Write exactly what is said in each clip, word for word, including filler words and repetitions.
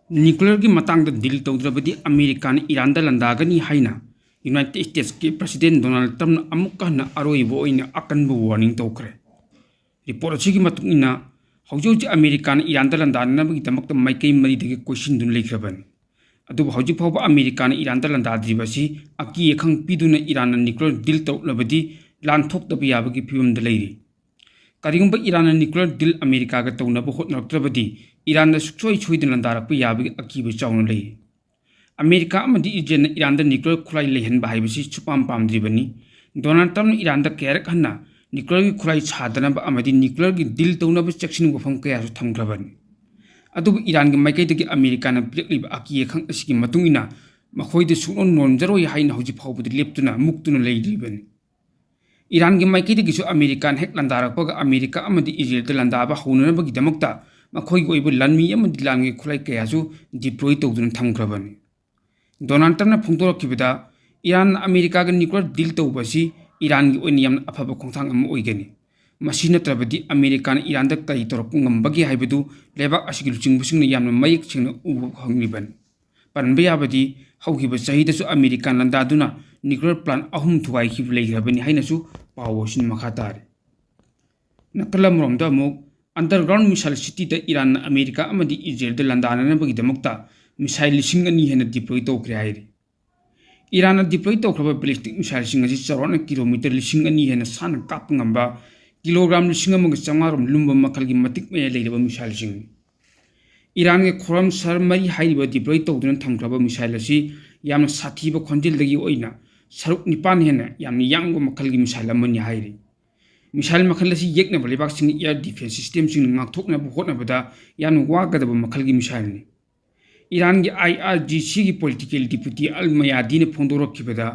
ꯅ꯭ꯌꯨꯀ꯭ꯂꯤꯌꯔꯒꯤ ꯃꯇꯥꯡꯗ ꯗꯤꯜ ꯇꯧꯗ꯭ꯔꯕꯗꯤ ꯑꯃꯦꯔꯤꯀꯥꯅ ꯏꯔꯥꯟꯗ ꯂꯥꯟꯗꯥꯒꯅꯤ ꯍꯥꯏꯅ United ꯁ꯭ꯇꯦꯠꯁꯀꯤ president Donald ꯇ꯭ꯔꯝꯞꯅ ꯑꯃꯨꯛꯀ ꯍꯟꯅ ꯑꯔꯣꯏꯕ ꯑꯣꯏꯅ ꯑꯀꯟꯕ ꯋꯥꯔꯅꯤꯡ ꯇꯧꯈ꯭ꯔꯦ꯫ ꯔꯤꯄꯣꯔꯠ ꯑꯁꯤꯒꯤ ꯃꯇꯨꯡ ꯏꯟꯅ, ꯍꯧꯖꯤꯛ ꯍꯧꯖꯤꯛ ꯑꯃꯦꯔꯤꯀꯥꯅ ꯏꯔꯥꯟꯗ ꯂꯥꯟꯗꯥꯅꯅꯕꯒꯤꯗꯃꯛꯇ ꯃꯥꯏꯀꯩ ꯃꯔꯤꯗꯒꯤ ꯀꯣꯏꯁꯤꯟꯗꯨꯅ ꯂꯩꯈ꯭ꯔꯕꯅꯤ꯫ ꯑꯗꯨꯕꯨ ꯍꯧꯖꯤꯛ ꯐꯥꯎꯕ ꯑꯃꯦꯔꯤꯀꯥꯅ ꯏꯔꯥꯟꯗ ꯂꯥꯟꯗꯥꯗ꯭ꯔꯤꯕ ꯑꯁꯤ ꯑꯀꯤ ꯑꯈꯪ ꯄꯤꯗꯨꯅ ꯏꯔꯥꯟꯅ ꯅ꯭ꯌꯨꯀ꯭ꯂꯤꯌꯔ ꯗꯤꯜ ꯇꯧꯔꯛꯂꯕꯗꯤ ꯂꯥꯟ ꯊꯣꯛꯇꯕ ꯌꯥꯕꯒꯤ ꯐꯤꯕꯝꯗ ꯂꯩꯔꯤ꯫ ꯀꯔꯤꯒꯨꯝꯕ ꯏꯔꯥꯟꯅ ꯅ꯭ꯌꯨꯀ꯭ꯂꯤꯌꯔ ꯗꯤꯜ ꯑꯃꯦꯔꯤꯀꯥꯒ ꯇꯧꯅꯕ ꯍꯣꯠꯅꯔꯛꯇ꯭ꯔꯕꯗꯤ ꯏꯔꯥꯟꯅ ꯁꯨꯡꯁꯣꯏ ꯁꯣꯏꯗꯅ ꯂꯥꯟꯗꯥꯔꯛꯄ ꯌꯥꯕꯒꯤ ꯑꯀꯤꯕ ꯆꯥꯎꯅ ꯂꯩꯔꯤ꯫ ꯑꯃꯦꯔꯤꯀꯥ ꯑꯃꯗꯤ ꯏꯖꯔꯦꯜꯅ ꯏꯔꯥꯟꯗ ꯅ꯭ꯌꯨꯀ꯭ꯂꯤꯌꯔ ꯈꯨꯠꯂꯥꯏ ꯂꯩꯍꯟꯕ ꯍꯥꯏꯕꯁꯤ ꯁꯨꯄꯥꯝ ꯄꯥꯝꯗ꯭ꯔꯤꯕꯅꯤ꯫ ꯗꯣꯅꯥꯜꯗ ꯇ꯭ꯔꯝꯞꯅ ꯏꯔꯥꯟꯗ ꯀꯌꯥꯔꯛ ꯍꯟꯅ ꯅ꯭ꯌꯨꯀ꯭ꯂꯤꯌꯔꯒꯤ ꯈꯨꯠꯂꯥꯏ ꯁꯥꯗꯅꯕ ꯑꯃꯗꯤ ꯅ꯭ꯌꯨꯀ꯭ꯂꯤꯌꯔꯒꯤ ꯗꯤꯜ ꯇꯧꯅꯕ ꯆꯦꯛꯁꯤꯟ ꯋꯥꯐꯝ ꯀꯌꯥꯁꯨ ꯊꯝꯈ꯭ꯔꯕꯅꯤ꯫ ꯑꯗꯨꯕꯨ ꯏꯔꯥꯟꯒꯤ ꯃꯥꯏꯀꯩꯗꯒꯤ ꯑꯃꯦꯔꯤꯀꯥꯅ ꯄꯤꯔꯛꯂꯤꯕ ꯑꯀꯤ ꯑꯈꯪ ꯑꯁꯤꯒꯤ ꯃꯇꯨꯡ ꯏꯟꯅ ꯃꯈꯣꯏꯗ ꯁꯨꯡꯅꯣꯟ ꯅꯣꯟꯖꯔꯣꯏ ꯍꯥꯏꯅ ꯍꯧꯖꯤꯛ ꯐꯥꯎꯕꯗ ꯂꯦꯞꯇꯨꯅ ꯃꯨꯛꯇꯨꯅ ꯂꯩꯔꯤꯕꯅꯤ꯫ ꯏꯔꯥꯟꯒꯤ ꯃꯥꯏꯀꯩꯗꯒꯤꯁꯨ ꯑꯃꯦꯔꯤꯀꯥꯅ ꯍꯦꯛ ꯂꯥꯟꯗꯥꯔꯛꯄꯒ ꯑꯃꯦꯔꯤꯀꯥ ꯑꯃꯗꯤ ꯏꯖꯔꯦꯜꯗ ꯂꯥꯟꯗꯥꯕ ꯍꯧꯅꯅꯕꯒꯤꯗꯃꯛꯇ ꯃꯈꯣꯏꯒꯤ ꯑꯣꯏꯕ ꯂꯥꯟꯃꯤ ꯑꯃꯗꯤ ꯂꯥꯟꯒꯤ ꯈꯨꯠꯂꯥꯏ ꯀꯌꯥꯁꯨ ꯗꯤꯄ꯭ꯂꯣꯏ ꯇꯧꯗꯨꯅ ꯊꯝꯈ꯭ꯔꯕꯅꯤ꯫ ꯗꯣꯅꯥꯜꯗ ꯇ꯭ꯔꯝꯞꯅ ꯐꯣꯡꯗꯣꯔꯛꯈꯤꯕꯗ, ꯏꯔꯥꯟꯅ ꯑꯃꯦꯔꯤꯀꯥꯒ ꯅ꯭ꯌꯨꯀ꯭ꯂꯤꯌꯔ ꯗꯤꯜ ꯇꯧꯕ ꯑꯁꯤ ꯏꯔꯥꯟꯒꯤ ꯑꯣꯏꯅ ꯌꯥꯝꯅ ꯑꯐꯕ ꯈꯣꯡꯊꯥꯡ ꯑꯃ ꯑꯣꯏꯒꯅꯤ꯫ ꯃꯁꯤ ꯅꯠꯇ꯭ꯔꯕꯗꯤ ꯑꯃꯦꯔꯤꯀꯥꯅ ꯏꯔꯥꯟꯗ ꯀꯔꯤ ꯇꯧꯔꯛꯄ ꯉꯝꯕꯒꯦ ꯍꯥꯏꯕꯗꯨ ꯂꯩꯕꯥꯛ ꯑꯁꯤꯒꯤ ꯂꯨꯆꯤꯡꯕꯁꯤꯡꯅ ꯌꯥꯝꯅ ꯃꯌꯦꯛ ꯁꯦꯡꯅ ꯎꯕ ꯐꯪꯂꯤꯕꯅꯤ꯫ ꯄꯟꯕ ꯌꯥꯕꯗꯤ, ꯍꯧꯈꯤꯕ ꯆꯍꯤꯗꯁꯨ ꯑꯃꯦꯔꯤꯀꯥꯅ ꯂꯥꯟꯗꯥꯗꯨꯅ ꯅ꯭ꯌꯨꯀ꯭ꯂꯤꯌꯔ ꯄ꯭ꯂꯥꯟ ꯑꯍꯨꯝ ꯊꯨꯒꯥꯏꯈꯤꯕ ꯂꯩꯈ꯭ꯔꯕꯅꯤ ꯍꯥꯏꯅꯁꯨ ꯄꯥꯎ ꯑꯁꯤꯅ ꯃꯈꯥ ꯇꯥꯔꯤ꯫ ꯅꯥꯀꯜ ꯑꯃꯔꯣꯝꯗ ꯑꯃꯨꯛ, ꯑꯟꯗꯔꯒ꯭ꯔꯥꯎꯟ ꯃꯤꯁꯥꯏꯜ ꯁꯤꯇꯤꯗ ꯏꯔꯥꯟꯅ ꯑꯃꯦꯔꯤꯀꯥ ꯑꯃꯗꯤ ꯏꯖꯔꯦꯜꯗ ꯂꯥꯟꯗꯥꯅꯅꯕꯒꯤꯗꯃꯛꯇ ꯃꯤꯁꯥꯏꯜ ꯂꯤꯁꯤꯡ ꯑꯅꯤ ꯍꯦꯟꯅ ꯗꯤꯄ꯭ꯂꯣꯏ ꯇꯧꯈ꯭ꯔꯦ ꯍꯥꯏꯔꯤ꯫ ꯏꯔꯥꯟꯅ ꯗꯤꯄ꯭ꯂꯣꯏ ꯇꯧꯈ꯭ꯔꯕ ꯕꯦꯂꯤꯁꯇꯤꯛ ꯃꯤꯁꯥꯏꯜꯁꯤꯡ ꯑꯁꯤ ꯆꯥꯎꯔꯥꯛꯅ ꯀꯤꯂꯣꯃꯤꯇꯔ ꯂꯤꯁꯤꯡ ꯑꯅꯤ ꯍꯦꯟꯅ ꯁꯥꯡꯅ ꯀꯥꯞꯄ ꯉꯝꯕ, ꯀꯤꯂꯣꯒ꯭ꯔꯥꯝ ꯂꯤꯁꯤꯡ ꯑꯃꯒ ꯆꯥꯝꯃꯉꯥ ꯔꯣꯝ ꯂꯨꯝꯕ ꯃꯈꯜꯒꯤ ꯃꯇꯤꯛ ꯃꯌꯥꯏ ꯂꯩꯔꯕ ꯃꯤꯁꯥꯏꯜꯁꯤꯡꯅꯤ꯫ ꯏꯔꯥꯟꯒꯤ ꯈꯨꯔꯝ ꯁꯍꯔ ꯃꯔꯤ ꯍꯥꯏꯔꯤꯕ ꯗꯤꯄ꯭ꯂꯣꯏ ꯇꯧꯗꯨꯅ ꯊꯝꯈ꯭ꯔꯕ ꯃꯤꯁꯥꯏꯜ ꯑꯁꯤ ꯌꯥꯝꯅ ꯁꯥꯊꯤꯕ ꯈꯣꯟꯖꯦꯜꯗꯒꯤ ꯑꯣꯏꯅ ꯁꯔꯨꯛ ꯅꯤꯄꯥꯟ ꯍꯦꯟꯅ ꯌꯥꯝꯅ ꯌꯥꯡꯕ ꯃꯈꯜꯒꯤ ꯃꯤꯁꯥꯏꯜ ꯑꯃꯅꯤ ꯍꯥꯏꯔꯤ꯫ ꯃꯤꯁꯥꯏꯜ ꯃꯈꯜ ꯑꯁꯤ ꯌꯦꯛꯅꯕ ꯂꯩꯕꯥꯛꯁꯤꯡꯒꯤ ꯑꯦꯌꯔ ꯗꯤꯐꯦꯟꯁ ꯁꯤꯁꯇꯦꯝꯁꯤꯡꯅ ꯉꯥꯛꯊꯣꯛꯅꯕ ꯍꯣꯠꯅꯕꯗ ꯌꯥꯝꯅ ꯋꯥꯒꯗꯕ ꯃꯈꯜꯒꯤ ꯃꯤꯁꯥꯏꯜꯅꯤ꯫ ꯏꯔꯥꯟꯒꯤ ꯑꯥꯏ ꯑꯥꯔ ꯖꯤ ꯁꯤꯒꯤ ꯄꯣꯂꯤꯇꯤꯀꯦꯜ ꯗꯤꯄ꯭ꯌꯨꯇꯤ ꯑꯜ ꯃꯌꯥꯗꯤꯅ ꯐꯣꯡꯗꯣꯔꯛꯈꯤꯕꯗ,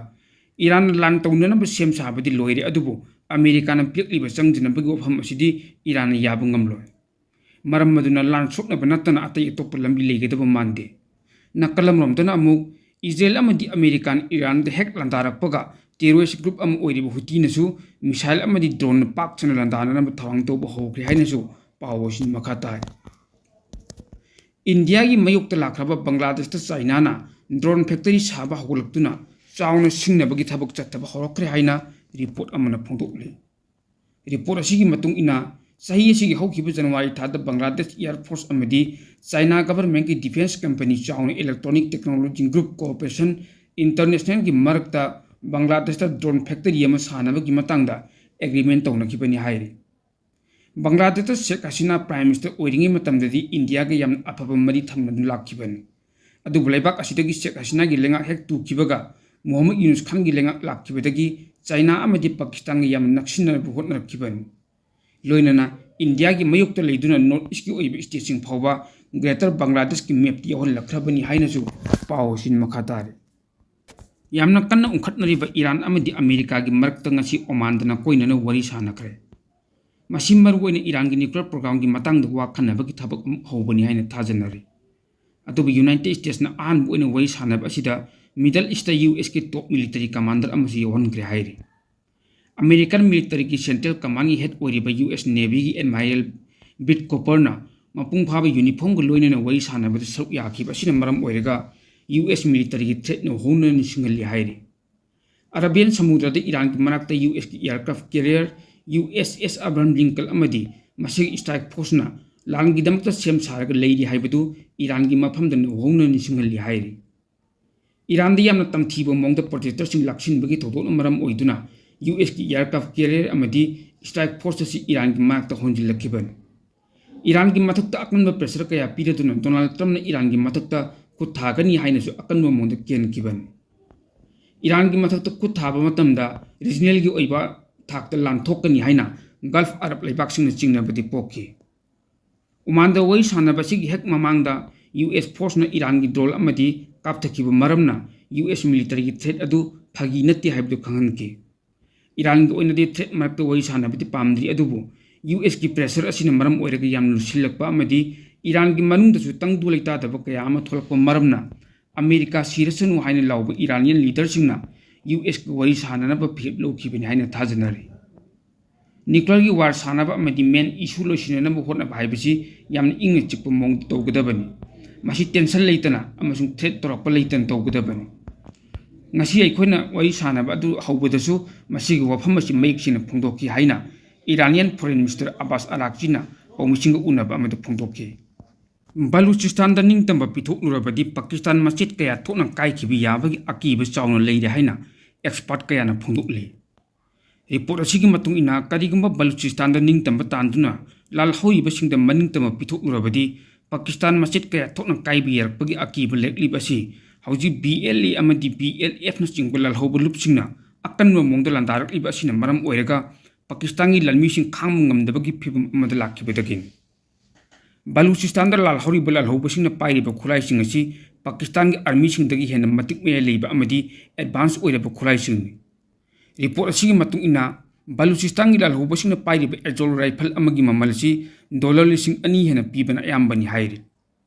ꯏꯔꯥꯟꯅ ꯂꯥꯟ ꯇꯧꯅꯅꯕ ꯁꯦꯝ ꯁꯥꯕꯗꯤ ꯂꯣꯏꯔꯦ, ꯑꯗꯨꯕꯨ ꯑꯃꯦꯔꯤꯀꯥꯅ ꯄꯤꯔꯛꯂꯤꯕ ꯆꯪꯗꯅꯕꯒꯤ ꯋꯥꯐꯝ ꯑꯁꯤꯗꯤ ꯏꯔꯥꯟꯅ ꯌꯥꯕ ꯉꯝꯂꯣꯏ꯫ ꯃꯔꯝ ꯑꯗꯨꯅ ꯂꯥꯟ ꯁꯣꯛꯅꯕ ꯅꯠꯇꯅ ꯑꯇꯩ ꯑꯇꯣꯞꯄ ꯂꯝꯕꯤ ꯂꯩꯒꯗꯕ ꯃꯥꯟꯗꯦ꯫ ꯅꯥꯀꯜ ꯑꯃꯔꯣꯝꯗꯅ ꯑꯃꯨꯛ ꯏꯖꯔꯦꯜ ꯑꯃꯗꯤ ꯑꯃꯦꯔꯤꯀꯥꯅ ꯏꯔꯥꯟꯗ ꯍꯦꯛ ꯂꯥꯟꯗꯥꯔꯛꯄꯒ ꯇꯦꯔꯣꯔꯤꯁ ꯒ꯭ꯔꯨꯞ ꯑꯃ ꯑꯣꯏꯔꯤꯕ ꯍꯨꯇꯤꯅꯁꯨ ꯃꯤꯁꯥꯏꯜ ꯑꯃꯗꯤ ꯗ꯭ꯔꯣꯟꯅ ꯄꯥꯛ ꯁꯟꯅ ꯂꯥꯟꯗꯥꯅꯅꯕ ꯊꯧꯔꯥꯡ ꯇꯧꯕ ꯍꯧꯈ꯭ꯔꯦ ꯍꯥꯏꯅꯁꯨ ꯄꯥꯎ ꯑꯁꯤꯅ ꯃꯈꯥ ꯇꯥꯏ꯫ ꯏꯟꯗꯤꯌꯥꯒꯤ ꯃꯥꯌꯣꯛꯇ ꯂꯥꯛꯈ꯭ꯔꯕ ꯕꯪꯒ꯭ꯂꯥꯗꯦꯁꯇ ꯆꯥꯏꯅꯥꯅ drone factory ꯁꯥꯕ ꯍꯧꯒꯠꯂꯛꯇꯨꯅ ꯆꯥꯎꯅ ꯁꯤꯡꯅꯕꯒꯤ ꯊꯕꯛ ꯆꯠꯊꯕ ꯍꯧꯔꯛꯈ꯭ꯔꯦ ꯍꯥꯏꯅ report ꯑꯃꯅ ꯐꯣꯡꯗꯣꯛꯂꯤ꯫ Report ꯑꯁꯤꯒꯤ ꯃꯇꯨꯡ ꯏꯟꯅ, ꯆꯍꯤ ꯑꯁꯤꯒꯤ ꯍꯧꯈꯤꯕ ꯖꯅꯋꯥꯔꯤ ꯊꯥꯗ ꯕꯪꯒ꯭ꯂꯥꯗꯦꯁ Air Force ꯑꯃꯗꯤ ꯆꯥꯏꯅꯥ government ꯀꯤ defence company ꯆꯥꯎꯅ Electronic Technology Group Cooperation International ꯒꯤ ꯃꯔꯛꯇ ꯕꯪꯒ꯭ꯂꯥꯗꯦꯁꯇ drone factory ꯑꯃ ꯁꯥꯅꯕꯒꯤ ꯃꯇꯥꯡꯗ agreement ꯇꯧꯅꯈꯤꯕꯅꯤ ꯍꯥꯏꯔꯤ꯫ ꯕꯪꯒ꯭ꯂꯥꯗꯦꯁꯇ ꯁꯦꯈ ꯍꯁꯤꯅꯥ Prime Minister ꯑꯣꯏꯔꯤꯉꯩ ꯃꯇꯝꯗꯗꯤ ꯏꯟꯗꯤꯌꯥꯒ ꯌꯥꯝꯅ ꯑꯐꯕ ꯃꯔꯤ ꯊꯝꯅꯗꯨꯅ ꯂꯥꯛꯈꯤꯕꯅꯤ꯫ ꯑꯗꯨꯕꯨ ꯂꯩꯕꯥꯛ ꯑꯁꯤꯗꯒꯤ ꯁꯦꯈ ꯍꯁꯤꯅꯥꯒꯤ ꯂꯩꯉꯥꯛ ꯍꯦꯛ ꯇꯨꯈꯤꯕꯒ ꯃꯨꯍꯝꯃꯗ ꯌꯨꯅꯨꯁ ꯈꯥꯟꯒꯤ ꯂꯩꯉꯥꯛ ꯂꯥꯛꯈꯤꯕꯗꯒꯤ ꯆꯥꯏꯅꯥ ꯑꯃꯗꯤ ꯄꯥꯀꯤꯁꯇꯥꯟꯒ ꯌꯥꯝꯅ ꯅꯛꯁꯤꯟꯅꯅꯕ ꯍꯣꯠꯅꯔꯛꯈꯤꯕꯅꯤ꯫ ꯂꯣꯏꯅꯅ ꯏꯟꯗꯤꯌꯥꯒꯤ ꯃꯥꯌꯣꯛꯇ ꯂꯩꯗꯨꯅ North East ꯀꯤ ꯑꯣꯏꯕ states ꯁꯤꯡ ꯐꯥꯎꯕ Greater ꯕꯪꯒ꯭ꯂꯥꯗꯦꯁꯀꯤ map ꯇ ꯌꯥꯎꯍꯜꯂꯛꯈ꯭ꯔꯕꯅꯤ ꯍꯥꯏꯅꯁꯨ ꯄꯥꯎ ꯑꯁꯤꯅ ꯃꯈꯥ ꯇꯥꯔꯤ꯫ ꯌꯥꯝꯅ ꯀꯟꯅ ꯎꯪꯈꯠꯅꯔꯤꯕ ꯏꯔꯥꯟ ꯑꯃꯗꯤ ꯑꯃꯦꯔꯤꯀꯥꯒꯤ ꯃꯔꯛꯇ ꯉꯁꯤ ꯑꯣꯃꯥꯟꯗꯅ ꯀꯣꯏꯅꯅ ꯋꯥꯔꯤ ꯁꯥꯅꯈ꯭ꯔꯦ꯫ ꯃꯁꯤ ꯃꯔꯨꯑꯣꯏꯅ ꯏꯔꯥꯟꯒꯤ nuclear program ꯒꯤ ꯃꯇꯥꯡꯗ ꯋꯥ ꯈꯟꯅꯕꯒꯤ ꯊꯕꯛ ꯑꯃ ꯍꯧꯕꯅꯤ ꯍꯥꯏꯅ ꯊꯥꯖꯅꯔꯤ꯫ ꯑꯗꯨꯕꯨ United States ꯅ ꯑꯍꯥꯟꯕ ꯑꯣꯏꯅ ꯋꯥꯔꯤ ꯁꯥꯅꯕ ꯑꯁꯤꯗ Middle East ꯇ U S ꯀꯤ top military commander ꯑꯃꯁꯨ ꯌꯥꯎꯍꯟꯈ꯭ꯔꯦ ꯍꯥꯏꯔꯤ꯫ American military ꯒꯤ Central Command ꯒꯤ head ꯑꯣꯏꯔꯤꯕ U S Navy ꯒꯤ Admiral Pete Cooper ꯅ ꯃꯄꯨꯡ ꯐꯥꯕ uniform ꯒ ꯂꯣꯏꯅꯅ ꯋꯥꯔꯤ ꯁꯥꯅꯕꯗ ꯁꯔꯨꯛ ꯌꯥꯈꯤꯕ ꯑꯁꯤꯅ ꯃꯔꯝ ꯑꯣꯏꯔꯒ U S military ꯒꯤ threat ꯅꯧꯍꯧꯅꯅ ꯅꯤꯡꯁꯤꯡꯍꯜꯂꯤ ꯍꯥꯏꯔꯤ꯫ ꯑꯔꯥꯕꯤꯌꯥꯟ ꯁꯃꯨꯗ꯭ꯔꯗ ꯏꯔꯥꯟꯒꯤ ꯃꯅꯥꯛꯇ U S ꯀꯤ aircraft carrier U S S Abraham Lincoln ꯑꯃꯗꯤ ꯃꯁꯤꯒꯤ strike force ꯅ ꯂꯥꯟꯒꯤꯗꯃꯛꯇ ꯁꯦꯝ ꯁꯥꯔꯒ ꯂꯩꯔꯤ ꯍꯥꯏꯕꯗꯨ ꯏꯔꯥꯟꯒꯤ ꯃꯐꯝꯗ ꯅꯧꯍꯧꯅ ꯅꯤꯡꯁꯤꯡꯍꯜꯂꯤ ꯍꯥꯏꯔꯤ꯫ ꯏꯔꯥꯟꯗ ꯌꯥꯝꯅ ꯇꯝꯊꯤꯕ ꯃꯑꯣꯡꯗ protester ꯁꯤꯡ ꯂꯥꯛꯁꯤꯟꯕꯒꯤ ꯊꯧꯗꯣꯛꯅ ꯃꯔꯝ ꯑꯣꯏꯗꯨꯅ U S ꯀꯤ aircraft carrier ꯑꯃꯗꯤ strike force ꯑꯁꯤ ꯏꯔꯥꯟꯒꯤ ꯃꯅꯥꯛꯇ ꯍꯣꯟꯖꯤꯜꯂꯛꯈꯤꯕꯅꯤ꯫ ꯏꯔꯥꯟꯒꯤ ꯃꯊꯛꯇ ꯑꯀꯟꯕ pressure ꯀꯌꯥ ꯄꯤꯔꯗꯨꯅ Donald Trump ꯅ ꯏꯔꯥꯟꯒꯤ ꯃꯊꯛꯇ ꯈꯨꯠ ꯊꯥꯒꯅꯤ ꯍꯥꯏꯅꯁꯨ ꯑꯀꯟꯕ ꯃꯑꯣꯡꯗ ꯀꯦꯟꯈꯤꯕꯅꯤ꯫ ꯏꯔꯥꯟꯒꯤ ꯃꯊꯛꯇ ꯈꯨꯠ ꯊꯥꯕ ꯃꯇꯝꯗ regional ꯒꯤ ꯑꯣꯏꯕ ꯊꯥꯛꯇ ꯂꯥꯟꯊꯣꯛꯀꯅꯤ ꯍꯥꯏꯅ Gulf Arab ꯂꯩꯕꯥꯛꯁꯤꯡꯅ ꯆꯤꯡꯅꯕꯗꯤ ꯄꯣꯛꯈꯤ꯫ ꯑꯣꯃꯥꯟꯗ ꯋꯥꯔꯤ ꯁꯥꯅꯕ ꯑꯁꯤꯒꯤ ꯍꯦꯛ ꯃꯃꯥꯡꯗ U S force ꯅ ꯏꯔꯥꯟꯒꯤ drone ꯑꯃꯗꯤ ꯀꯥꯞꯊꯈꯤꯕ ꯃꯔꯝꯅ U S military ꯒꯤ threat ꯑꯗꯨ ꯐꯥꯒꯤ ꯅꯠꯇꯦ ꯍꯥꯏꯕꯗꯨ ꯈꯪꯍꯟꯈꯤ꯫ ꯏꯔꯥꯟꯒꯤ ꯑꯣꯏꯅꯗꯤ threat ꯃꯔꯛꯇ ꯋꯥꯔꯤ ꯁꯥꯅꯕꯗꯤ ꯄꯥꯝꯗ꯭ꯔꯤ, ꯑꯗꯨꯕꯨ U S ꯀꯤ pressure ꯑꯁꯤꯅ ꯃꯔꯝ ꯑꯣꯏꯔꯒ ꯌꯥꯝꯅ ꯂꯨꯁꯤꯜꯂꯛꯄ ꯑꯃꯗꯤ ꯏꯔꯥꯟꯒꯤ ꯃꯅꯨꯡꯗꯁꯨ ꯇꯪꯗꯨ ꯂꯩꯇꯥꯗꯕ ꯀꯌꯥ ꯑꯃ ꯊꯣꯛꯂꯛꯄ ꯃꯔꯝꯅ ꯑꯃꯦꯔꯤꯀꯥ ꯁꯤꯔꯁꯅꯨ ꯍꯥꯏꯅ ꯂꯥꯎꯕ Iranian leader ꯁꯤꯡꯅ U S ꯀ ꯋꯥꯔꯤ ꯁꯥꯅꯅꯕ ꯐꯤꯔꯦꯞ ꯂꯧꯈꯤꯕꯅꯤ ꯍꯥꯏꯅ ꯊꯥꯖꯅꯔꯤ꯫ Nuclear ꯒꯤ war ꯁꯥꯅꯕ ꯑꯃꯗꯤ main issue ꯂꯣꯏꯁꯤꯟꯅꯅꯕ ꯍꯣꯠꯅꯕ ꯍꯥꯏꯕꯁꯤ ꯌꯥꯝꯅ ꯏꯪꯅ ꯆꯤꯛꯄ ꯃꯑꯣꯡꯗ ꯇꯧꯒꯗꯕꯅꯤ꯫ ꯃꯁꯤ tension ꯂꯩꯇꯅ ꯑꯃꯁꯨꯡ threat ꯇꯧꯔꯛꯄ ꯂꯩꯇꯅ ꯇꯧꯒꯗꯕꯅꯤ꯫ ꯉꯁꯤ ꯑꯩꯈꯣꯏꯅ ꯋꯥꯔꯤ ꯁꯥꯟꯅꯕ ꯑꯗꯨ ꯍꯧꯕꯗꯁꯨ ꯃꯁꯤꯒꯤ ꯋꯥꯐꯝ ꯑꯁꯤ ꯃꯌꯦꯛ ꯁꯦꯡꯅ ꯐꯣꯡꯗꯣꯛꯈꯤ ꯍꯥꯏꯅ Iranian Foreign Minister Abbas Araghchina ꯄꯥꯎꯃꯤꯁꯤꯡꯒ ꯎꯅꯕ ꯑꯃꯗ ꯐꯣꯡꯗꯣꯛꯈꯤ꯫ ꯕꯂꯨꯆꯤꯁꯇꯥꯟꯗ ꯅꯤꯡꯇꯝꯕ ꯄꯤꯊꯣꯛꯂꯨꯔꯕꯗꯤ ꯄꯥꯀꯤꯁꯇꯥꯟ ꯃꯆꯦꯠ ꯀꯌꯥ ꯊꯣꯛꯅ ꯀꯥꯏꯈꯤꯕ ꯌꯥꯕꯒꯤ ꯑꯀꯤꯕ ꯆꯥꯎꯅ ꯂꯩꯔꯦ ꯍꯥꯏꯅ expert ꯀꯌꯥꯅ ꯐꯣꯡꯗꯣꯛꯂꯤ꯫ Report ꯑꯁꯤꯒꯤ ꯃꯇꯨꯡ ꯏꯟꯅ, ꯀꯔꯤꯒꯨꯝꯕ ꯕꯂꯨꯆꯤꯁꯇꯥꯟꯗ ꯅꯤꯡꯇꯝꯕ ꯇꯥꯟꯗꯨꯅ ꯂꯥꯜꯍꯧꯔꯤꯕꯁꯤꯡꯗ ꯃꯅꯤꯡꯇꯝꯕ ꯄꯤꯊꯣꯛꯂꯨꯔꯕꯗꯤ ꯄꯥꯀꯤꯁꯇꯥꯟ ꯃꯆꯦꯠ ꯀꯌꯥ ꯊꯣꯛꯅ ꯀꯥꯏꯕ ꯌꯥꯔꯛꯄꯒꯤ ꯑꯀꯤꯕ ꯂꯩꯔꯛꯂꯤꯕ ꯑꯁꯤ ꯍꯧꯖꯤꯛ B L A ꯑꯃꯗꯤ B L F ꯅꯆꯤꯡꯕ ꯂꯥꯜꯍꯧꯕ ꯂꯨꯞꯁꯤꯡꯅ ꯑꯀꯟꯕ ꯃꯑꯣꯡꯗ ꯂꯥꯟꯗꯥꯔꯛꯂꯤꯕ ꯑꯁꯤꯅ ꯃꯔꯝ ꯑꯣꯏꯔꯒ ꯄꯥꯀꯤꯁꯇꯥꯟꯒꯤ ꯂꯥꯟꯃꯤꯁꯤꯡ ꯈꯥꯡꯕ ꯉꯝꯗꯕꯒꯤ ꯐꯤꯚꯝ ꯑꯃꯗ ꯂꯥꯛꯈꯤꯕꯗꯒꯤꯅꯤ꯫ ꯕꯂꯨꯆꯤꯁꯇꯥꯟꯗ ꯂꯥꯜꯍꯧꯔꯤꯕ ꯂꯥꯜꯍꯧꯕꯁꯤꯡꯅ ꯄꯥꯏꯔꯤꯕ ꯈꯨꯠꯂꯥꯏꯁꯤꯡ ꯑꯁꯤ ꯄꯥꯀꯤꯁꯇꯥꯟꯒꯤ armyꯁꯤꯡꯗꯒꯤ ꯍꯦꯟꯅ ꯃꯇꯤꯛ ꯃꯌꯥꯏ ꯂꯩꯕ ꯑꯃꯗꯤ advance ꯑꯣꯏꯔꯕ ꯈꯨꯠꯂꯥꯏꯁꯤꯡꯅꯤ꯫ Report ꯑꯁꯤꯒꯤ ꯃꯇꯨꯡ ꯏꯟꯅ, ꯕꯂꯨꯆꯤꯁꯇꯥꯟꯒꯤ ꯂꯥꯜꯍꯧꯕꯁꯤꯡꯅ ꯄꯥꯏꯔꯤꯕ Azol rifle ꯑꯃꯒꯤ ꯃꯃꯜ ꯑꯁꯤ dollar ꯂꯤꯁꯤꯡ ꯑꯅꯤ ꯍꯦꯟꯅ ꯄꯤꯕꯅ ꯑꯌꯥꯝꯕꯅꯤ ꯍꯥꯏꯔꯤ꯫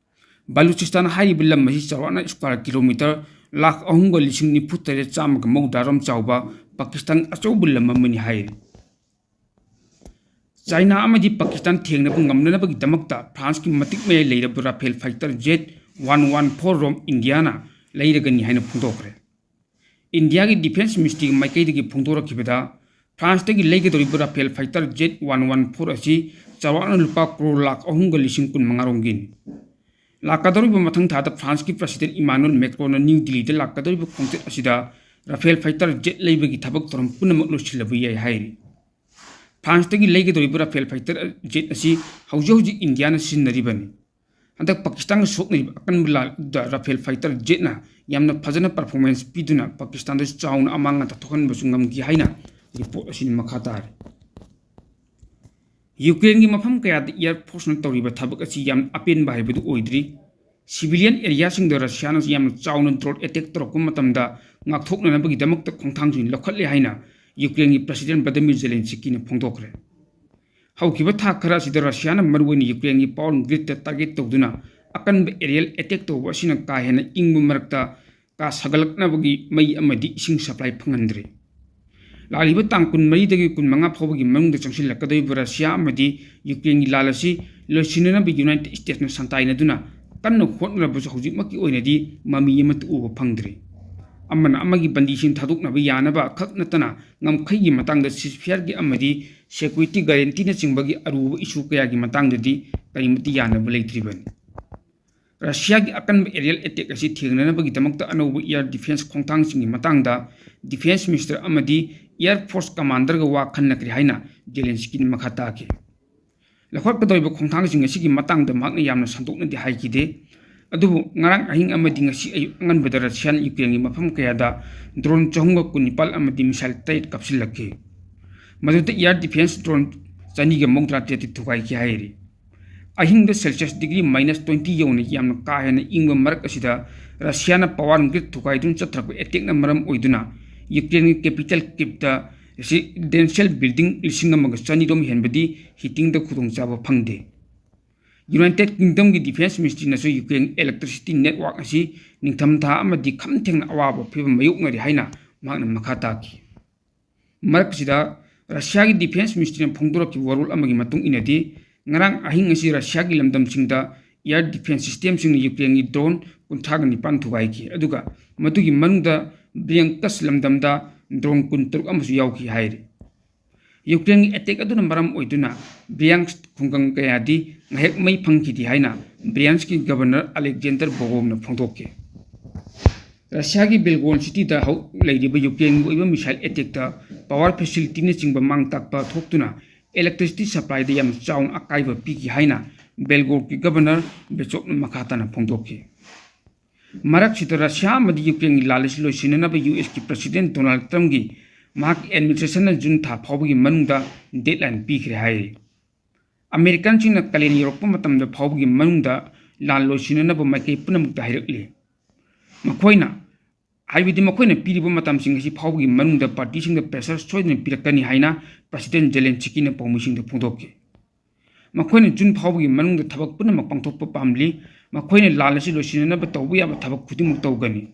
ꯕꯂꯨꯆꯤꯁꯇꯥꯟ ꯍꯥꯏꯔꯤꯕ ꯂꯝ ꯑꯁꯤ ꯆꯥꯎꯔꯥꯛꯅ square kilometre ꯂꯥꯈ ꯑꯍꯨꯝꯒ ꯂꯤꯁꯤꯡ ꯅꯤꯐꯨ ꯇꯔꯦꯠ ꯆꯥꯝꯃꯒ ꯃꯧꯗ꯭ꯔꯥ ꯔꯣꯝ ꯆꯥꯎꯕ ꯄꯥꯀꯤꯁꯇꯥꯟ ꯑꯆꯧꯕ ꯂꯝ ꯑꯃꯅꯤ ꯍꯥꯏꯔꯤ꯫ ꯆꯥꯏꯅꯥ ꯑꯃꯗꯤ ꯄꯥꯀꯤꯁꯇꯥꯟ ꯊꯦꯡꯅꯕ ꯉꯝꯅꯅꯕꯒꯤꯗꯃꯛꯇ ꯐ꯭ꯔꯥꯟꯁꯀꯤ ꯃꯇꯤꯛ ꯃꯌꯥꯏ ꯂꯩꯔꯕ Rafale fighter jet one one four ꯔꯣꯝ ꯏꯟꯗꯤꯌꯥꯅ ꯂꯩꯔꯒꯅꯤ ꯍꯥꯏꯅ ꯐꯣꯡꯗꯣꯛꯈ꯭ꯔꯦ꯫ ꯏꯟꯗꯤꯌꯥꯒꯤ defence ministryꯒꯤ ꯃꯥꯏꯀꯩꯗꯒꯤ ꯐꯣꯡꯗꯣꯔꯛꯈꯤꯕꯗ, ꯐ꯭ꯔꯥꯟꯁꯇꯒꯤ ꯂꯩꯒꯗꯧꯔꯤꯕ Rafale fighter jet one one four ꯑꯁꯤ ꯆꯥꯎꯔꯥꯛꯅ ꯂꯨꯄꯥ ꯀ꯭ꯔꯣꯔ ꯂꯥꯈ ꯑꯍꯨꯝꯒ ꯂꯤꯁꯤꯡ ꯀꯨꯟ ꯃꯉꯥ ꯔꯣꯝꯒꯤꯅꯤ꯫ ꯂꯥꯛꯀꯗꯧꯔꯤꯕ ꯃꯊꯪ ꯊꯥꯗ ꯐ꯭ꯔꯥꯟꯁꯀꯤ President Emmanuel Macronꯅ ꯅ꯭ꯌꯨ ꯗꯤꯜꯂꯤꯗ ꯂꯥꯛꯀꯗꯧꯔꯤꯕ ꯈꯣꯡꯆꯠ ꯑꯁꯤꯗ Rafale fighter jet ꯂꯩꯕꯒꯤ ꯊꯕꯛ ꯊꯧꯔꯝ ꯄꯨꯝꯅꯃꯛ ꯂꯣꯏꯁꯤꯜꯂꯕ ꯌꯥꯏ ꯍꯥꯏꯔꯤ꯫ ꯐ꯭ꯔꯥꯟꯁꯇꯒꯤ ꯂꯩꯒꯗꯧꯔꯤꯕ Rafale fighter jet ꯑꯁꯤ ꯍꯧꯖꯤꯛ ꯍꯧꯖꯤꯛ ꯏꯟꯗꯤꯌꯥꯅ ꯁꯤꯖꯤꯟꯅꯔꯤꯕꯅꯤ꯫ ꯍꯟꯗꯛ ꯄꯥꯀꯤꯁꯇꯥꯟꯒ ꯁꯣꯛꯅꯔꯤꯕ ꯑꯀꯟꯕ ꯂꯥꯟꯗ Rafale fighter jetꯅ ꯌꯥꯝꯅ ꯐꯖꯅ performance ꯄꯤꯗꯨꯅ ꯄꯥꯀꯤꯁꯇꯥꯟꯗ ꯆꯥꯎꯅ ꯑꯃꯥꯡ ꯑꯇꯥ ꯊꯣꯛꯍꯟꯕꯁꯨ ꯉꯝꯈꯤ ꯍꯥꯏꯅ report ꯑꯁꯤꯅ ꯃꯈꯥ ꯇꯥꯔꯤ꯫ ꯌꯨꯀ꯭ꯔꯦꯟꯒꯤ ꯃꯐꯝ ꯀꯌꯥꯗ air forceꯅ ꯇꯧꯔꯤꯕ ꯊꯕꯛ ꯑꯁꯤ ꯌꯥꯝ ꯑꯄꯦꯟꯕ ꯍꯥꯏꯕꯗꯨ ꯑꯣꯏꯗ꯭ꯔꯤ꯫ Civilian areaꯁꯤꯡꯗ ꯔꯁꯤꯌꯥꯅ ꯌꯥꯝꯅ ꯆꯥꯎꯅ drone attack ꯇꯧꯔꯛꯄ ꯃꯇꯝꯗ ꯉꯥꯛꯊꯣꯛꯅꯅꯕꯒꯤꯗꯃꯛꯇ ꯈꯣꯡꯊꯥꯡꯁꯤꯡ ꯂꯧꯈꯠꯂꯦ ꯍꯥꯏꯅ ꯌꯨꯀ꯭ꯔꯦꯟꯒꯤ President Volodymyr Zelenskyꯅ ꯐꯣꯡꯗꯣꯛꯈ꯭ꯔꯦ꯫ ꯍꯧꯈꯤꯕ ꯊꯥ ꯈꯔ ꯑꯁꯤꯗ ꯔꯁꯤꯌꯥꯅ ꯃꯔꯨꯑꯣꯏꯅ ꯌꯨꯀ꯭ꯔꯦꯟꯒꯤ power gridꯇ target ꯇꯧꯗꯨꯅ ꯑꯀꯟꯕ aerial attack ꯇꯧꯕ ꯑꯁꯤꯅ ꯀꯥ ꯍꯦꯟꯅ ꯏꯪꯕ ꯃꯔꯛꯇ ꯀꯥ ꯁꯥꯒꯠꯂꯛꯅꯕꯒꯤ ꯃꯩ ꯑꯃꯗꯤ ꯏꯁꯤꯡ supply ꯐꯪꯍꯟꯗ꯭ꯔꯤ꯫ ꯂꯥꯛꯂꯤꯕ ꯇꯥꯡ ꯀꯨꯟꯃꯔꯤꯗꯒꯤ ꯀꯨꯟꯃꯉꯥ ꯐꯥꯎꯕꯒꯤ ꯃꯅꯨꯡꯗ ꯆꯪꯁꯤꯜꯂꯛꯀꯗꯧꯔꯤꯕ ꯔꯁꯤꯌꯥ ꯑꯃꯗꯤ ꯌꯨꯀ꯭ꯔꯦꯟꯒꯤ ꯂꯥꯟ ꯑꯁꯤ ꯂꯣꯏꯁꯤꯟꯅꯅꯕ United Statesꯅ ꯁꯟꯇꯥꯏꯅꯗꯨꯅ ꯀꯟꯅ ꯍꯣꯠꯅꯔꯕꯁꯨ ꯍꯧꯖꯤꯛꯃꯛꯀꯤ ꯑꯣꯏꯅꯗꯤ ꯃꯃꯤ ꯑꯃꯠꯇ ꯎꯕ ꯐꯪꯗ꯭ꯔꯤ꯫ ꯑꯃꯅ ꯑꯃꯒꯤ ꯕꯟꯗꯤꯁꯤꯡ ꯊꯥꯗꯣꯛꯅꯕ ꯌꯥꯅꯕ ꯈꯛ ꯅꯠꯇꯅ ꯉꯝꯈꯩꯒꯤ ꯃꯇꯥꯡꯗ ceasefire ꯒꯤ ꯑꯃꯗꯤ security guarantee ꯅꯆꯤꯡꯕꯒꯤ ꯑꯔꯨꯕ issue ꯀꯌꯥꯒꯤ ꯃꯇꯥꯡꯗꯗꯤ ꯀꯔꯤꯃꯠꯇ ꯌꯥꯅꯕ ꯂꯩꯇ꯭ꯔꯤꯕꯅꯤ꯫ ꯔꯁꯤꯌꯥꯒꯤ ꯑꯀꯟꯕ aerial attack ꯑꯁꯤ ꯊꯦꯡꯅꯅꯕꯒꯤꯗꯃꯛꯇ ꯑꯅꯧꯕ air defence ꯈꯣꯡꯊꯥꯡꯁꯤꯡꯒꯤ ꯃꯇꯥꯡꯗ defence minister ꯑꯃꯗꯤ air force commander ꯒ ꯋꯥ ꯈꯟꯅꯈ꯭ꯔꯦ ꯍꯥꯏꯅ ꯖꯦꯂꯦꯟꯁꯀꯤꯅ ꯃꯈꯥ ꯇꯥꯈꯤ꯫ ꯂꯧꯈꯠꯀꯗꯧꯔꯤꯕ ꯈꯣꯡꯊꯥꯡꯁꯤꯡ ꯑꯁꯤꯒꯤ ꯃꯇꯥꯡꯗ ꯃꯍꯥꯛꯅ ꯌꯥꯝꯅ ꯁꯟꯗꯣꯛꯅꯗꯤ ꯍꯥꯏꯈꯤꯗꯦ꯫ ꯑꯗꯨꯕꯨ ꯉꯔꯥꯡ ꯑꯍꯤꯡ ꯑꯃꯗꯤ ꯉꯁꯤ ꯑꯌꯨꯛ ꯑꯉꯟꯕꯗ ꯔꯁꯤꯌꯥꯅ ꯌꯨꯀ꯭ꯔꯦꯟꯒꯤ ꯃꯐꯝ ꯀꯌꯥꯗ drone ꯆꯍꯨꯝꯒ ꯀꯨꯟꯅꯤꯄꯥꯜ ꯑꯃꯗꯤ missile ꯇꯔꯦꯠ ꯀꯥꯞꯁꯤꯜꯂꯛꯈꯤ꯫ ꯃꯗꯨꯗ air defence drone ꯆꯅꯤꯒ ꯃꯧꯗ꯭ꯔꯥ ꯇꯔꯦꯠꯇꯤ ꯊꯨꯒꯥꯏꯈꯤ ꯍꯥꯏꯔꯤ꯫ ꯑꯍꯤꯡꯗ Celsius degree minus twenty ꯌꯧꯅ ꯌꯥꯝꯅ ꯀꯥ ꯍꯦꯟꯅ ꯏꯪꯕ ꯃꯔꯛ ꯑꯁꯤꯗ ꯔꯁꯤꯌꯥꯅ power grid ꯊꯨꯒꯥꯏꯗꯨꯅ ꯆꯠꯊꯔꯛꯄ attack ꯅ ꯃꯔꯝ ꯑꯣꯏꯗꯨꯅ ꯌꯨꯀ꯭ꯔꯦꯟꯒꯤ capital Kyiv ꯇ residential building ꯂꯤꯁꯤꯡ ꯑꯃꯒ ꯆꯅꯤꯔꯣꯝ ꯍꯦꯟꯕꯗꯤ heating ꯗ ꯈꯨꯗꯣꯡꯆꯥꯕ ꯐꯪꯗꯦ꯫ United Kingdom ꯒꯤ defence ministry ꯅꯁꯨ ꯌꯨꯀ꯭ꯔꯦꯟ electricity network ꯑꯁꯤ ꯅꯤꯡꯊꯝꯊꯥ ꯑꯃꯗꯤ ꯈꯝ ꯊꯦꯡꯅ ꯑꯋꯥꯕ ꯐꯤꯕꯝ ꯃꯥꯌꯣꯛꯅꯔꯤ ꯍꯥꯏꯅ ꯃꯍꯥꯛꯅ ꯃꯈꯥ ꯇꯥꯈꯤ꯫ ꯃꯔꯛꯁꯤꯗ ꯔꯁꯤꯌꯥꯒꯤ defence ministry ꯅ ꯐꯣꯡꯗꯣꯔꯛꯈꯤꯕ ꯋꯥꯔꯣꯜ ꯑꯃꯒꯤ ꯃꯇꯨꯡ ꯏꯟꯅꯗꯤ, ꯉꯔꯥꯡ ꯑꯍꯤꯡ ꯑꯁꯤ ꯔꯁꯤꯌꯥꯒꯤ ꯂꯝꯗꯝꯁꯤꯡꯗ air defence system ꯁꯤꯡꯅ ꯌꯨꯀ꯭ꯔꯦꯟꯒꯤ drone ꯀꯨꯟꯊ꯭ꯔꯥꯒ ꯅꯤꯄꯥꯟ ꯊꯨꯒꯥꯏꯈꯤ, ꯑꯗꯨꯒ ꯃꯗꯨꯒꯤ ꯃꯅꯨꯡꯗ Bryansk ꯂꯝꯗꯝꯗ drone ꯀꯨꯟꯇꯔꯨꯛ ꯑꯃꯁꯨ ꯌꯥꯎꯈꯤ ꯍꯥꯏꯔꯤ꯫ ꯌꯨꯀ꯭ꯔꯦꯟꯒꯤ attack ꯑꯗꯨꯅ ꯃꯔꯝ ꯑꯣꯏꯗꯨꯅ Bryansk ꯈꯨꯡꯒꯪ ꯀꯌꯥꯗꯤ ꯉꯥꯏꯍꯥꯛ ꯃꯩ ꯐꯪꯈꯤꯗꯦ ꯍꯥꯏꯅ Bryansk ꯀꯤ governor Alexander Bogov ꯅ ꯐꯣꯡꯗꯣꯛꯈꯤ꯫ ꯔꯁꯤꯌꯥꯒꯤ Belgorod city ꯗ ꯍꯧ-, ꯂꯩꯔꯤꯕ ꯌꯨꯀ꯭ꯔꯦꯟꯒꯤ ꯑꯣꯏꯕ missile attack ꯇ power facility ꯅꯆꯤꯡꯕ ꯃꯥꯡ ꯇꯥꯛꯄ ꯊꯣꯛꯇꯨꯅ electricity supply ꯗ ꯌꯥꯝꯅ ꯆꯥꯎꯅ ꯑꯀꯥꯏꯕ ꯄꯤꯈꯤ ꯍꯥꯏꯅ Belgorod ꯀꯤ governor Bechok ꯅ ꯃꯈꯥ ꯇꯥꯅ ꯐꯣꯡꯗꯣꯛꯈꯤ꯫ ꯃꯔꯛꯁꯤꯗ ꯔꯁꯤꯌꯥ ꯑꯃꯗꯤ ꯌꯨꯀ꯭ꯔꯦꯟꯒꯤ ꯂꯥꯜ ꯑꯁꯤ ꯂꯣꯏꯁꯤꯟꯅꯅꯕ U S ꯀꯤ president Donald Trump ꯒꯤ ꯃꯍꯥꯛꯀꯤ administration ꯅ June ꯊꯥ ꯐꯥꯎꯕꯒꯤ ꯃꯅꯨꯡꯗ deadline ꯄꯤꯈ꯭ꯔꯦ ꯍꯥꯏꯔꯤ꯫ American ꯁꯤꯡꯅ ꯀꯥꯂꯦꯟ ꯌꯧꯔꯛꯄ ꯃꯇꯝꯗ ꯐꯥꯎꯕꯒꯤ ꯃꯅꯨꯡꯗ ꯂꯥꯜ ꯂꯣꯏꯁꯤꯟꯅꯅꯕ ꯃꯥꯏꯀꯩ ꯄꯨꯝꯅꯃꯛꯇ ꯍꯥꯏꯔꯛꯂꯤ꯫ ꯃꯈꯣꯏꯅ, ꯍꯥꯏꯕꯗꯤ ꯃꯈꯣꯏꯅ ꯄꯤꯔꯤꯕ ꯃꯇꯝꯁꯤꯡ ꯑꯁꯤ ꯐꯥꯎꯕꯒꯤ ꯃꯅꯨꯡꯗ party ꯁꯤꯡꯗ pressure ꯁꯣꯏꯗꯅ ꯄꯤꯔꯛꯀꯅꯤ ꯍꯥꯏꯅ President Zelensky ꯅ ꯄꯥꯎꯃꯤꯁꯤꯡꯗ ꯐꯣꯡꯗꯣꯛꯈꯤ꯫ ꯃꯈꯣꯏꯅ June ꯐꯥꯎꯕꯒꯤ ꯃꯅꯨꯡꯗ ꯊꯕꯛ ꯄꯨꯝꯅꯃꯛ ꯄꯥꯡꯊꯣꯛꯄ ꯄꯥꯝꯂꯤ꯫ ꯃꯈꯣꯏꯅ ꯂꯥꯜ ꯑꯁꯤ ꯂꯣꯏꯁꯤꯟꯅꯅꯕ ꯇꯧꯕ ꯌꯥꯕ ꯊꯕꯛ ꯈꯨꯗꯤꯡꯃꯛ ꯇꯧꯒꯅꯤ꯫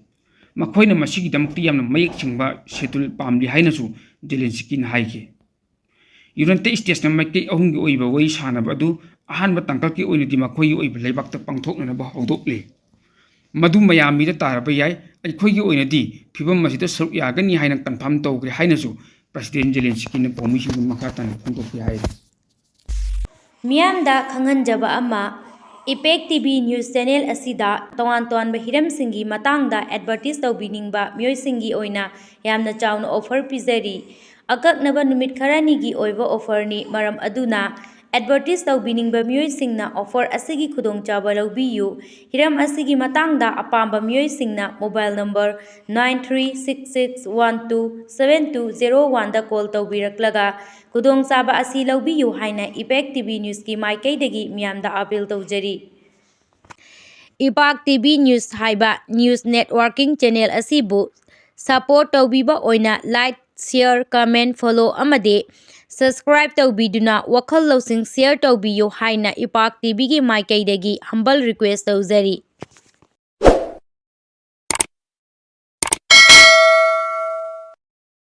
ꯃꯈꯣꯏꯅ ꯃꯁꯤꯒꯤꯗꯃꯛꯇ ꯌꯥꯝꯅ ꯃꯌꯦꯛ ꯁꯦꯡꯕ schedule ꯄꯥꯝꯂꯤ ꯍꯥꯏꯅꯁꯨ Zelensky ꯅ ꯍꯥꯏꯈꯤ꯫ ꯌꯨꯅꯥꯏꯇꯦꯗ ꯁ꯭ꯇꯦꯠꯁꯅ ꯃꯥꯏꯀꯩ ꯑꯍꯨꯝꯒꯤ ꯑꯣꯏꯕ ꯋꯥꯔꯤ ꯁꯥꯟꯅꯕ ꯑꯗꯨ ꯑꯍꯥꯟꯕ ꯇꯥꯡꯀꯛꯀꯤ ꯑꯣꯏꯅꯗꯤ ꯃꯈꯣꯏꯒꯤ ꯑꯣꯏꯕ ꯂꯩꯕꯥꯛꯇ ꯄꯥꯡꯊꯣꯛꯅꯅꯕ ꯍꯧꯗꯣꯛꯂꯦ꯫ ꯃꯗꯨ ꯃꯌꯥꯝ ꯃꯤꯗ ꯇꯥꯔꯕ ꯌꯥꯏ꯫ ꯑꯩꯈꯣꯏꯒꯤ ꯑꯣꯏꯅꯗꯤ ꯐꯤꯕꯝ ꯑꯁꯤꯗ ꯁꯔꯨꯛ ꯌꯥꯒꯅꯤ ꯍꯥꯏꯅ ꯀꯟꯐꯥꯔꯝ ꯇꯧꯈ꯭ꯔꯦ ꯍꯥꯏꯅꯁꯨ ꯄ꯭ꯔꯁꯤꯗꯦꯟ ꯖꯦꯂꯦꯟꯁꯀꯤꯅ ꯄꯥꯎꯃꯤꯁꯤꯡꯗ ꯃꯈꯥ ꯇꯥꯅ ꯐꯣꯡꯗꯣꯛꯈꯤ ꯍꯥꯏꯔꯤ꯫ ꯃꯤꯌꯥꯝꯗ ꯈꯪꯍꯟꯖꯕ ꯑꯃ, ꯏꯄꯦꯛ ꯇꯤ ꯚꯤ ꯅ꯭ꯌꯨꯁ ꯆꯦꯅꯦꯜ ꯑꯁꯤꯗ ꯇꯣꯉꯥꯟ ꯇꯣꯉꯥꯟꯕ ꯍꯤꯔꯝꯁꯤꯡꯒꯤ ꯃꯇꯥꯡꯗ ꯑꯦꯗꯚꯔꯇꯤꯁ ꯇꯧꯕꯤꯅꯤꯡꯕ ꯃꯤꯑꯣꯏꯁꯤꯡꯒꯤ ꯑꯣꯏꯅ ꯌꯥꯝꯅ ꯆꯥꯎꯅ ꯑꯣꯐꯔ ꯄꯤꯖꯔꯤ꯫ ꯑꯀꯛꯅꯕ ꯅꯨꯃꯤꯠ ꯈꯔꯅꯤꯒꯤ ꯑꯣꯏꯕ ꯑꯣꯐꯔꯅꯤ, ꯃꯔꯝ ꯑꯗꯨꯅ ꯑꯦꯗꯚꯔꯇꯤꯁ ꯇꯧꯕꯤꯅꯤꯡꯕ ꯃꯤꯑꯣꯏꯁꯤꯡꯅ ꯑꯣꯐꯔ ꯑꯁꯤꯒꯤ ꯈꯨꯗꯣꯡꯆꯥꯕ ꯂꯧꯕꯤꯌꯨ꯫ ꯍꯤꯔꯝ ꯑꯁꯤꯒꯤ ꯃꯇꯥꯡꯗ ꯑꯄꯥꯝꯕ ꯃꯤꯑꯣꯏꯁꯤꯡꯅ mobile number nine three six six one two seven two zero one ꯗ ꯀꯣꯜ ꯇꯧꯕꯤꯔꯛꯂꯒ ꯈꯨꯗꯣꯡꯆꯥꯕ ꯑꯁꯤ ꯂꯧꯕꯤꯌꯨ ꯍꯥꯏꯅ ꯏꯄꯦꯛ ꯇꯤ ꯚꯤ ꯅ꯭ꯌꯨꯁꯀꯤ ꯃꯥꯏꯀꯩꯗꯒꯤ ꯃꯤꯌꯥꯝꯗ ꯑꯥꯄꯤꯜ ꯇꯧꯖꯔꯤ꯫ ꯏꯄꯥꯛ ꯇꯤ ꯚꯤ ꯅ꯭ꯌꯨꯁ ꯍꯥꯏꯕ ꯅ꯭ꯌꯨꯁ ꯅꯦꯠꯋꯥꯔꯀꯤꯡ ꯆꯦꯅꯦꯜ ꯑꯁꯤꯕꯨ ꯁꯄꯣꯔꯠ ꯇꯧꯕꯤꯕ ꯑꯣꯏꯅ ꯂꯥꯏꯛ, ꯁꯤꯌꯔ, ꯀꯃꯦꯟ, ꯐꯣꯂꯣ ꯑꯃꯗꯤ ꯁꯕꯁꯀ꯭ꯔꯥꯏꯕ ꯇꯧꯕꯤꯗꯨꯅ ꯋꯥꯈꯜ ꯂꯧꯁꯤꯡ ꯁꯤꯌꯔ ꯇꯧꯕꯤꯌꯨ ꯍꯥꯏꯅ ꯏꯄꯥꯛ ꯇꯤ ꯚꯤꯒꯤ ꯃꯥꯏꯀꯩꯗꯒꯤ ꯍꯝꯕꯜ ꯔꯤꯀ꯭ꯋꯦꯁ ꯇꯧꯖꯔꯤ꯫